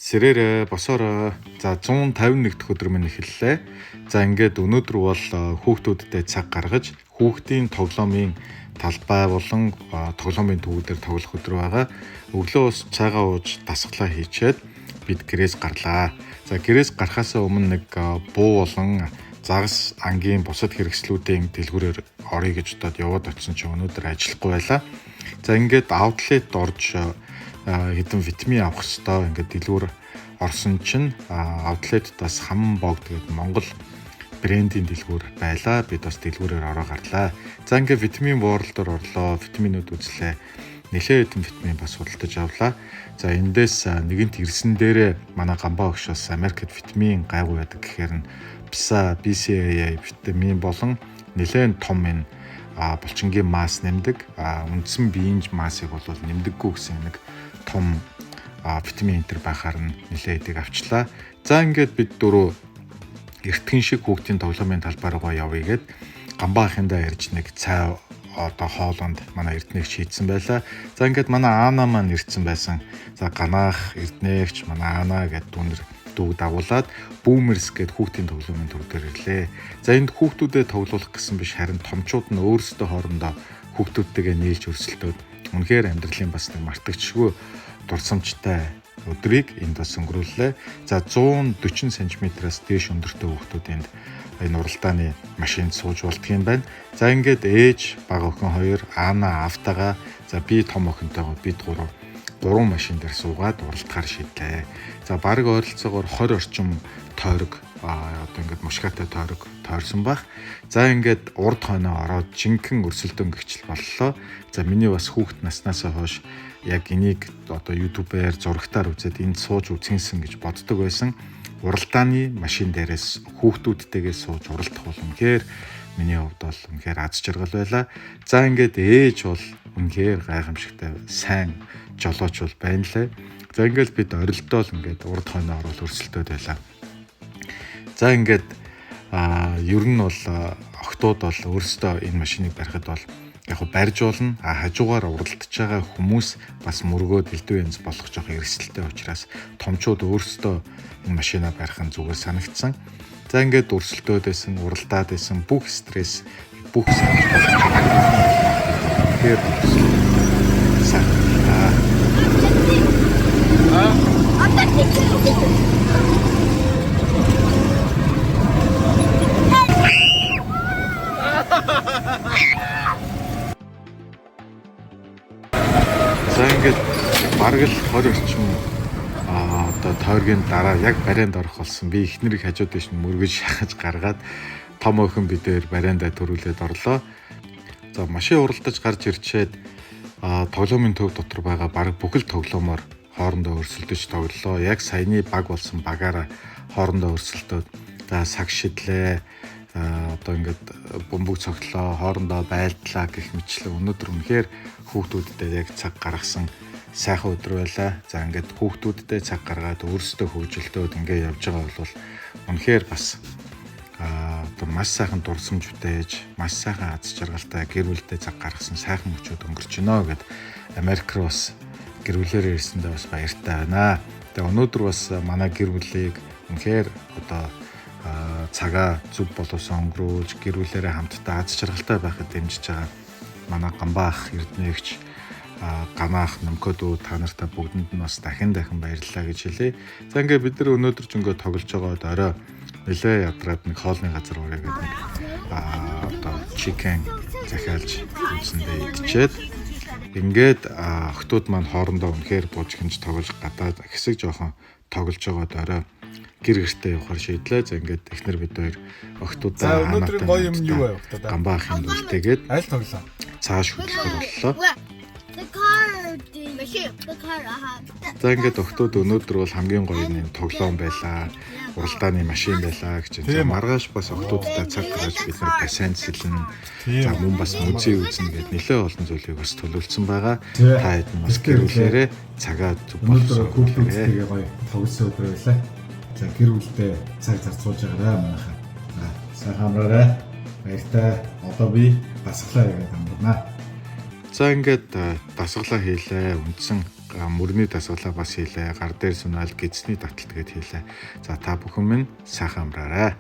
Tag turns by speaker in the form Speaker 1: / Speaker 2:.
Speaker 1: Сэрээрээ босоорой. За 151 дахь өдөр минь эхэллээ. За ингээд өнөөдөр бол хүүхдүүдтэй цаг гаргаж хүүхдийн тоглоомын талбай болон тоглоомын төвүүдээр тоглох өдөр байгаа. Өглөө ус цайгаа ууж дасгалаа хийчээд бид гэрээс гарлаа. За гэрээс гарахаас өмнө нэг буу болон загас ангийн бусад хэрэгслүүдийн дэлгүүрээр оръё гэж бодоод яваад очисон чинь өнөөдөр ажиллахгүй байлаа. За ингээд outlet орж хэдэн витамин авах хэвээр ингээд дэлгүүр орсон чинь outlet бас хам богд гэдэг Монгол брендийн дэлгүүр байлаа. Бид бас дэлгүүрээр ороо гарлаа. За ингээд витамин World-оор орлоо. Витаминууд үзлээ. Нэлээд хэдэн витамин бас худалдаж авлаа. За эндээс нэгэнт ирсэн дээрээ манай Гамбаа огш бас Америкт витамин гайгүй байдаг гэхээр нь PSA, BCAA витамин болон нэлээд том энэ булчингийн масс нэмдэг. Үндсэн биеийн массыг бол нэмдэггүй гэсэн нэг том витамин энэ төр байхаар нь нэлээд эдийг авчлаа. За ингээд бид дөрөв эртхэн шиг хүүхдийн тоглоомын талбай руугаа явъя гэд Гамбаа ахындаа ирж нэг цай одоо хоолонд манай Эрдэнэгч хийдсэн байлаа. За ингээд манай Аана маань ирсэн байсан. За Ганаах, Эрдэнэгч, манай Аана гэд дүүнер дүүг дагуулад Boomers гэд хүүхдийн тоглоомын төв дээр ирлээ. За энд хүүхдүүдэд тоглуулах гэсэн биш, харин томчууд нь өөрсдөө хоорондоо хүүхдүүдтэйгээ нийлж өрсөлдөөд үнэхээр амьдралын бас нэг мартагдшгүй дурсамжтай өдрийг энд бас өнгөрүүллээ. За 140 см-аас дээш өндөртэй хүүхдүүд энд энэ уралдааны машинд сууж болдго юм байна. За ингээд ээж бага охин хоёр, Аана аавтайгаа, за би том охинтойгоо бид гурван машин дээр суугаад уралдахаар шийдлээ. За бараг ойролцоогоор 20 орчим тойрог одоо ингээд мушгаатай тойрог тойрсон байх. За ингээд урд хойноо ороод жинхэнэ өрсөлдөөн гэгчл боллоо. За миний бас хүүхэд наснаасаа хойш яг энийг одоо YouTube-ээр зурагтаар үзээд энд сууж үзхийнсэн гэж боддог байсан. Уралдааны машин дээрээс хүүхдүүдтэйгээ сууж уралдах бол үнэхээр миний хувьд бол үнэхээр аз жаргал байлаа. За ингээд ээж бол үнэхээр гайхамшигтай сайн жолооч бол байна лээ. За ингээд бид орилдоол ингээд урд хойноо орвол өрсөлдөөд байлаа. За ингээд ер нь бол охтууд бол өөрсдөө энэ машиныг барихад бол яг хөө барьж болно. Хажуугаар уралдаж байгаа хүмүүс бас мөргөөд элдв янз болох жоох эрсдэлтэй учраас томчууд өөрсдөө энэ машинаа барих нь зүгээр санагдсан. За ингээд өрсөлдөөд байсан, уралдаад байсан бүх стресс, бүх санал болгож байгаа. Тэгэхээр сайхан. За ингээд бараг л 20 орчим одоо тойргийн дараа яг барайнд орох болсон. Би эхнэрийг хажуу дэш нь мөргөж шахаж гаргаад том охин бидээр барайндаа төрүүлээд орлоо. За машин уралдаж гарч ирчээд тоглоомын төв дотор байгаа бараг бүхэл тоглоомоор хоорондоо өрсөлдөж тоглолоо. Яг саяны баг болсон багаараа хоорондоо өрсөлдөөд за саг шидлээ. Одоо ингээд бөмбөг цогтлоо, хоорондоо байлдлаа гэх мэтлээ. Өнөөдөр үнэхээр хүүхдүүдтэй яг цаг гаргасан сайхан өдөр байлаа. За ингээд хүүхдүүдтэй цаг гаргаад өөрсдөө хөгжилдөөд ингээд явж байгаа бол үнэхээр бас одоо маш сайхан дурсамж бүтээж, маш сайхан аз жаргалтай гэр бүлтэй цаг гаргасан сайхан мөчүүд өнгөрч гинөө гэд Америк руу бас гэр бүлээрээ ирсэндээ бас баяртай байна. Тэгээ өнөөдөр бас манай гэр бүлийг үнэхээр одоо цагаа зөв боловсон өнгөрүүлж гэр бүлээрээ хамтдаа аз жаргалтай байхад дэмжиж байгаа манай Гамбаа ах, Эрдэнэгч, Ганаах, Нөмкөдөө та нартай бүгдэнд нь бас дахин дахин баярлалаа гэж хэлье. За ингээд бид нар өнөөдөр ч ингээд тоглож байгаад орой нэлээ ядраад нэг хоолны газар орё гэдэг нэг одоо chicken захиалж үзсэндээ идчихэд ингээд охтууд маань хоорондоо үнэхээр бууж хинж тоглож гадаад хэсэг жоохон тоглож байгаад орой гэр гэртээ явахар шийдлээ. За ингээд эхнэр бид хоёр охтуудаа
Speaker 2: За өнөөдрийн гоё юм юу байв та?
Speaker 1: Гамбаа ахын үлдээгээд
Speaker 2: аль тоглоом?
Speaker 1: Цааш хөдлөхөр боллоо.
Speaker 3: The car machine. The car аха.
Speaker 1: За ингээд охтууд өнөөдөр бол хамгийн гоё нь тоглоом байлаа. Уралдааны машин байлаа гэж. За маргааш бас охтуудтай цаг гаргаж бид нар бассейн сэлнэ. За мөн бас музей үзнэ гэд нэлээд олон зүйлийг бас төлөвлөсөн байгаа. Та хэд нь бас гэр бүлээрээ цагаа зөв
Speaker 2: Өнөөдөр
Speaker 1: боловсон
Speaker 2: хүүхдүүдтэйгээ гоё тоглосон өдөр байлаа. За гэр бүлдээ цаг зарцуулж байгаарай манайхаа. За сайхан амраарай. Баяртай. Одоо би дасгалаа хийгээд амарнаа.
Speaker 1: За ингээд дасгалаа хийлээ. Үндсэн Мөрний дасгалаа бас хийлээ. Гар дээр сунаал, гэдэсний таталт гээд хийлээ. За, та бүхэн минь сайхан амраарай.